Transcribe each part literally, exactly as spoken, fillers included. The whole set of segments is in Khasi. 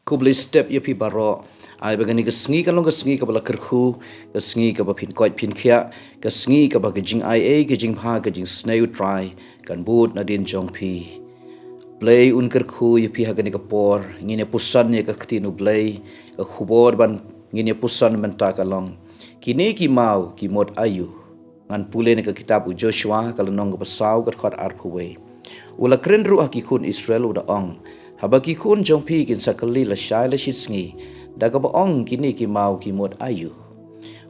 Khublei step ïa phi baroh. Ai ba kane ka sngi kan long ka sngi kaba la kyrkhu, ka sngi kaba phin koit phin khiah, ka sngi kaba ka jingaiei, ka jingbha, ka jingsnei U Trai kan bud nadien jong phi. Blei un kyrkhu ïa phi ha kane ka por. Ngin ïa puson ïa ka ktien U Blei. Ka khubor ba ngin ïa puson mynta ka long, kine ki maw ki mut aïu. Ngan pule na ka kitab u Joshua, ka lynnong kaba saw, ka dkhot arphew wei. U la kren ruh ha ki khun Israel, u da ong, haba ki khun jong phi kin sa kylli lashai lashisngi da kaba ong, kine ki maw ki mut aïu.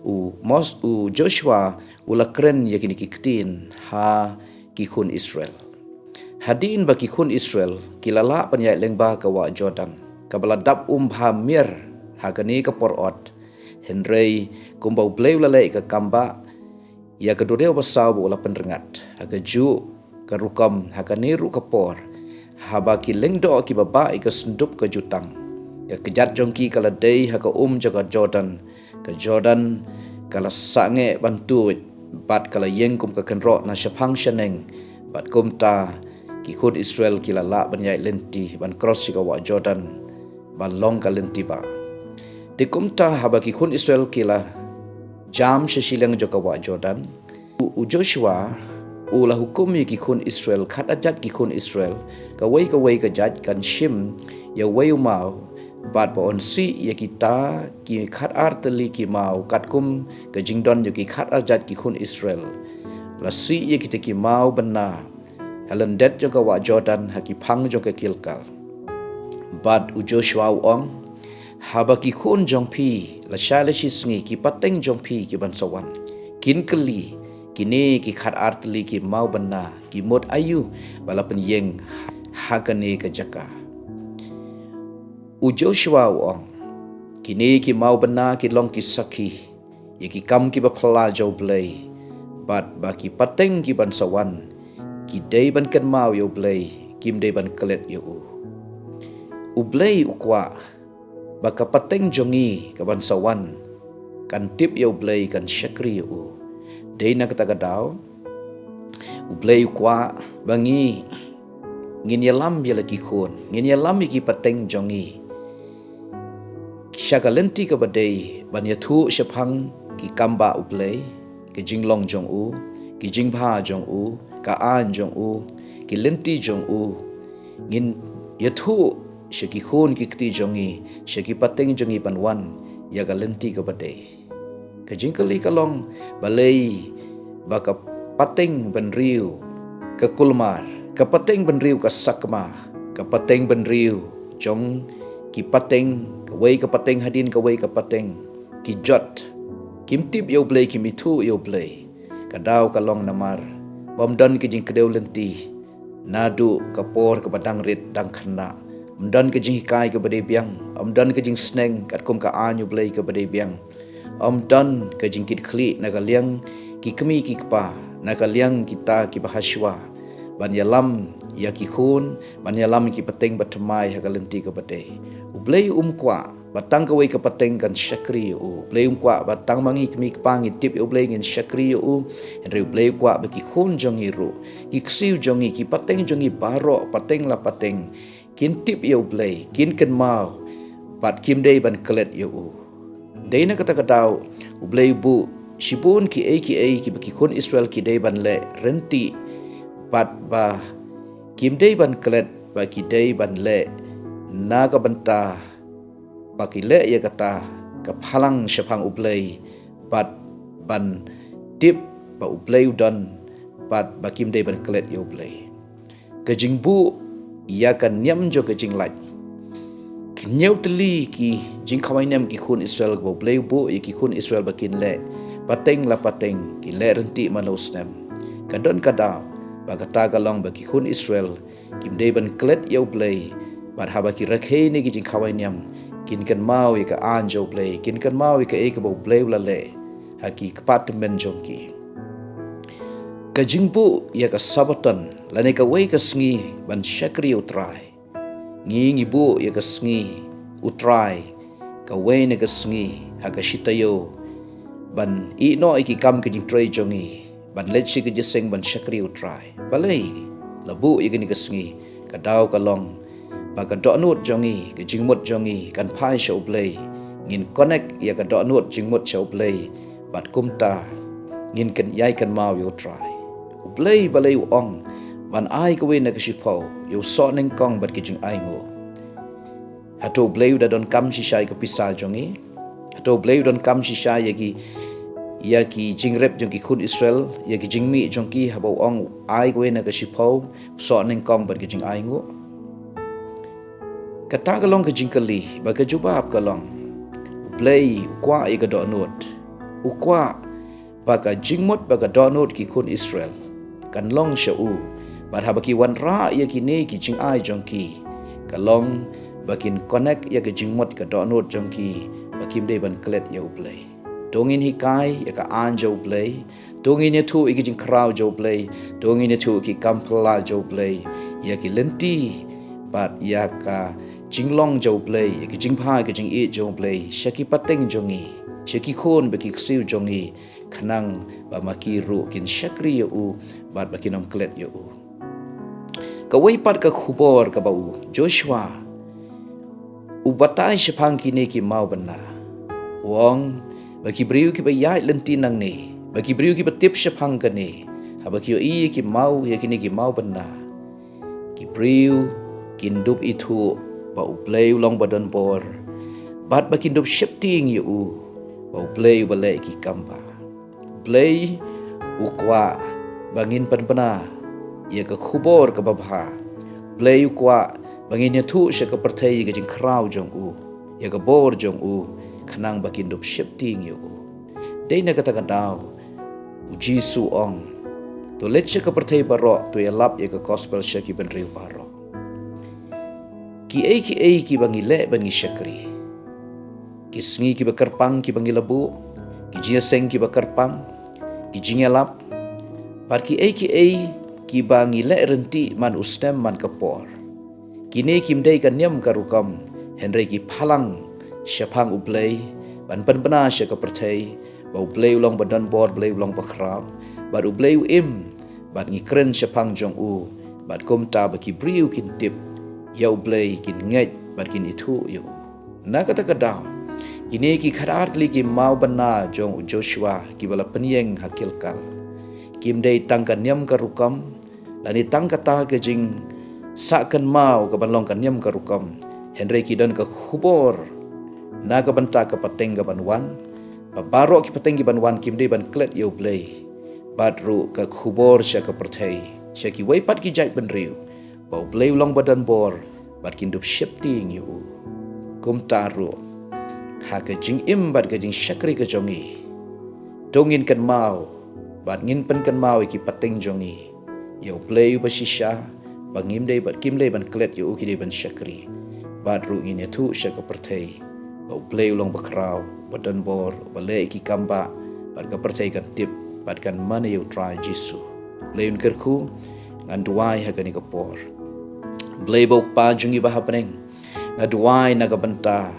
U Mos-, u Joshua u la kren ïa kine ki ktien ha ki khun Israel. Hadien ba ki khun Israel ki la lah ban ïaid lyngba ka wah Jordan, kaba la dap um bha mier ha kane ka por ot. Hynrei kumba U Blei u la leh ïa ka kambah ïa ka duriaw basaw ba u la pynrngat, ha kajuh ka rukom ha kane ruh ka por, haba ki lyngdoh kiba bah ïa ka syndup ka jutang, ka kjat jong ki ka la dei ha ka um jong ka Jordan. Ka Jordan ka la sangeh ban tuid, bad ka la ïeng kum ka kynroh na shaphang shaneng. Bad kumta ki khun Israel ki la lah ban ïaid lynti, ban cross sha ka wah Jordan, ban long ka lynti bah. Te kumta haba ki khun Israel ki la jam sha shiliang jong ka wah Jordan, u, u Joshua u la hukum ïa ki khun Israel, khatar jait ki khun Israel, kawei kawei ka jait kan shim ïa uwei u maw, bad ba un sih ïa kita ki khatar tylli ki maw katkum ka jingdon jong ki khatar jait ki khun Israel. La sih ïa kita ki maw bynna ha lyndet jong ka wah Jordan, ha ki phang jong ka Gilgal. Bad u Joshua u ong, haba ki khun jong phi lashai lashisngi, ki pateng jong phi ki ban sa wan, kin kylli, kine ki khatar tylli ki maw bynna ki mut aïu ba la pynïeng ha kane ka jaka. U Joshua u ong, kine ki maw bynna ki long ki sakhi ïa ki kam kiba phylla jong U Blei, bad ba ki pateng ki ban sa wan ki dei ban kynmaw ïa U Blei, kim dei ban klet ïa u. U Blei u kwah ba ka pateng jong ngi ka ban sa wan kan tip ïa U Blei, kan shakri ïa u. Dei na kata ka daw U Blei u kwah ba ngi, ngin ïalam ïa la ki khun, ngin ïalam ïa ki pateng jong ngi sha ka lynti kaba dei, ban ïathuh shaphang ki kambah U Blei, ka jinglong jong u, ki jingbha jong u, ka aiñ jong u, ki lynti jong u. Ngin ïathuh sha ki khun ki kti jong ngi, sha ki pateng jong ngi ban wan ïa ka lynti kaba dei. Ka jingkylli ka long, balei ba ka pateng bynriew ka Kulmar, ka pateng bynriew ka Sakma, ka pateng bynriew jong ki pateng, kawei ka pateng hadien kawei ka pateng, ki jot, kim tip ïa U Blei, kim ithuh ïa U Blei. Ka daw ka long namar ba ym don ka jingkdew lynti naduh ka por kaba dang rit dang khynnah. Ym don ka jinghikai kaba dei biang, ym don ka jingsneng katkum ka aiñ U Blei kaba dei biang. Ym don ka jingkitkhlieh na ka liang ki kmie ki kpa, na ka liang kita kiba hashwa, ban ïalam ïa ki khun, ban ïalam ïa ki pateng ba thymmai ha ka lynti kaba dei. U Blei um kwah ba tang kawei ka pateng kan shakri ïa u. U Blei um kwah ba tang ma ngi kmie kpa ngi tip ïa U Blei ngin shakri ïa u. Hynrei U Blei u kwah ba ki khun jong ngi ruh, ki ksiew jong ngi, ki pateng jong ngi baroh, pateng la pateng, kin tip ïa U Blei, kin kynmaw, bad kim dei ban klet ïa u. Dei na kata ka daw U Blei u buh shibun kiei kiei kiba ki khun Israel ki dei ban leh ryntih, bad ba kim dei ban klet, ba ki dei ban leh na ka bynta ba ki leh ïa kata ka phalang shaphang U Blei, bad ban tip ba U Blei u don, bad ba kim dei ban klet ïa U Blei. Ka jingbuh ïa ka niam jong ka jinglait. Hynñiew tylli ki jingkhawai niam ki khun Israel ba U Blei u buh ïa ki khun Israel ba kin leh, pateng la pateng, kin leh ryntih man la u snem. Ka don ka daw ba kata ka long ba ki khun Israel kim dei ban klet ïa U Blei, bad haba ki rakhe ïa kine ki jingkhawai niam, kin kynmaw ïa ka aiñ jong U Blei, kin kynmaw ïa kaei kaba U Blei u la leh ha ki kpa tymmen jong ki. Ka jingbuh ïa ka Sabbaton lane kawei ka sngi ban shakri ïa U Trai. Ngi, ngi buh ïa ka sngi U Trai, kawei na ka sngi ha ka shi taïew, ban ïeh noh ïa ki kam ka jingtrei jong ngi, ban leit sha ka jingïaseng ban shakri ïa U Trai. Balei la buh ïa kane ka sngi? Ka daw ka long ba ka dohnud jong ngi, ka jingmut jong ngi kan phai sha U Blei. Ngin connect ïa ka dohnud jingmut sha U Blei, bad kumta ngin kynjai kynmaw ïa U Trai. U Blei balei u ong ban ai kawei na ka shiphew ïa u soh nyngkong bad ki jingainguh? Hato U Blei u da donkam shisha ïa ka pisa jong ngi? Hato U Blei u donkam shisha ïa ki, ïa ki jingrep jong ki khun Israel, ïa ki jingmih jong ki, haba u ong ai kawei na ka shiphew u soh nyngkong bad ki jingainguh? Kata ka long ka jingkylli, bad ka jubab ka long, U Blei u kwah ïa ka dohnud. U kwah ba ka jingmut bad ka dohnud ki khun Israel kan long sha u. Bad haba ki wanrah ïa kine ki jingai jong ki, ka long ba kin connect ïa ka jingmut ka dohnud jong ki, ba kim dei ban klet ïa U Blei. To ngin hikai ïa ka aiñ jong U Blei, to ngin ïathuh ïa ki jingkhraw jong U Blei, to ngin ïathuh ïa ki kam phylla jong U Blei, ïa ki lynti bad ïa ka jinglong jong U Blei, ïa ki jingbha ka jingïeit jong U Blei sha ki pateng jong ngi, sha ki khun bad ki ksiew jong ngi, khnang ba ma ki ruh kin shakri ïa u bad ba kin ym klet ïa u. Kawei pat ka khubor kaba u Joshua u batai shaphang kine ki maw bynna. U ong ba ki briew kiba ïaid lynti nangne, ba ki briew kiba tip shaphang kane, haba ki ïohi ïa ki maw, ïa kine ki maw bynna, ki briew kin dup ithuh ba U Blei u long ba don bor, bad ba kin dup sheptieng ïa u, ba U Blei uba leh ki kam bha. U Blei u kwah ba ngin pynbna ïa ka khubor kaba bha. U Blei u kwah ba ngin ïathuh sha ka pyrthei ïa ka jingkhraw jong u, ïa ka bor jong u, khnang ba kin dup sheptieng ïa u. Dei na kata ka daw u Jisu u ong, to leit sha ka pyrthei baroh, to ïalap ïa ka gospel sha ki bynriew baroh. Kiei kiei kiba ngi leh ban ngi shakri, ki sngi kiba kyrpang kiba ngi la buh, ki jingïaseng kiba kyrpang, ki jingïalap, bad kiei kiei kiba ngi leh ryntih man u snem man ka por, kine kim dei ka niam ka rukom, hynrei ki phalang shaphang U Blei, ban pynbna sha ka pyrthei ba U Blei u long ba don bor, Blei u long ba khraw, bad U Blei u im, bad ngi kren shaphang jong u, bad kumta ba ki briew kin tip ïa U Blei, kin ngeit bad kin ithuh ïa u. Na kata ka daw, kine ki khadar tylli ki maw bynna jong u Joshua kiba la pynïeng ha Gilgal, kim dei tang ka niam ka rukom, lane tang kata ka jingsah kynmaw kaban long ka niam ka rukom, hynrei ki don ka khubor na ka bynta ka pateng kaban wan, ba baroh ki pateng kiban wan kim dei ban klet ïa U Blei, bad ruh ka khubor sha ka pyrthei, sha kiwei pat ki jaitbynriew, ba U Blei u long ba don bor, bad kin dup sheptieng ïa u. Kumta ruh, ha ka jingim bad ka jingshakri ka jong ngi, to ngin kynmaw bad ngin pynkynmaw ïa ki pateng jong ngi ïa U Blei uba shisha, ba ngim dei bad kim dei ban klet ïa u, ki dei ban shakri. Bad ruh ngin ïathuh sha ka pyrthei ba U Blei u long ba khraw, ba don bor, ba leh ïa ki kam bha, bad ka pyrthei kan tip bad kan mane ïa U Trai Jisu. Blei un kyrkhu, ngan duwai ha kane ka por. Blei ba u Kpa jong ngi ba ha bneng, nga duwai na ka bynta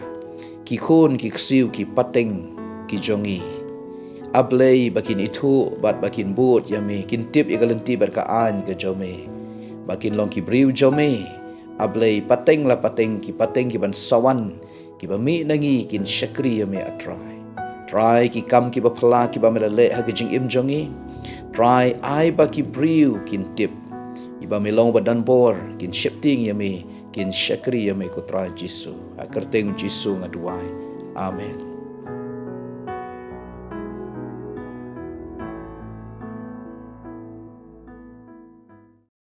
ki khun ki ksiew ki pateng ki jong ngi. A Blei ba kin ithuh bad ba kin bud ïa me, kin tip ïa ka lynti bad ka aiñ ka jong me, ba kin long ki briew jong me. A Blei pateng la pateng, ki pateng kiban sa wan, kiba mih na ngi kin shakri ïa me A Trai. Trai ki kam kiba phylla kiba me la leh ha ka jingim jong ngi, Trai ai ba ki briew kin tip ïa ba me long ba don bor, kin sheptieng ïa me, kin shakri ïa me ko Trai Jisu. Ha ka kyrteng Jisu nga duwai. Amen.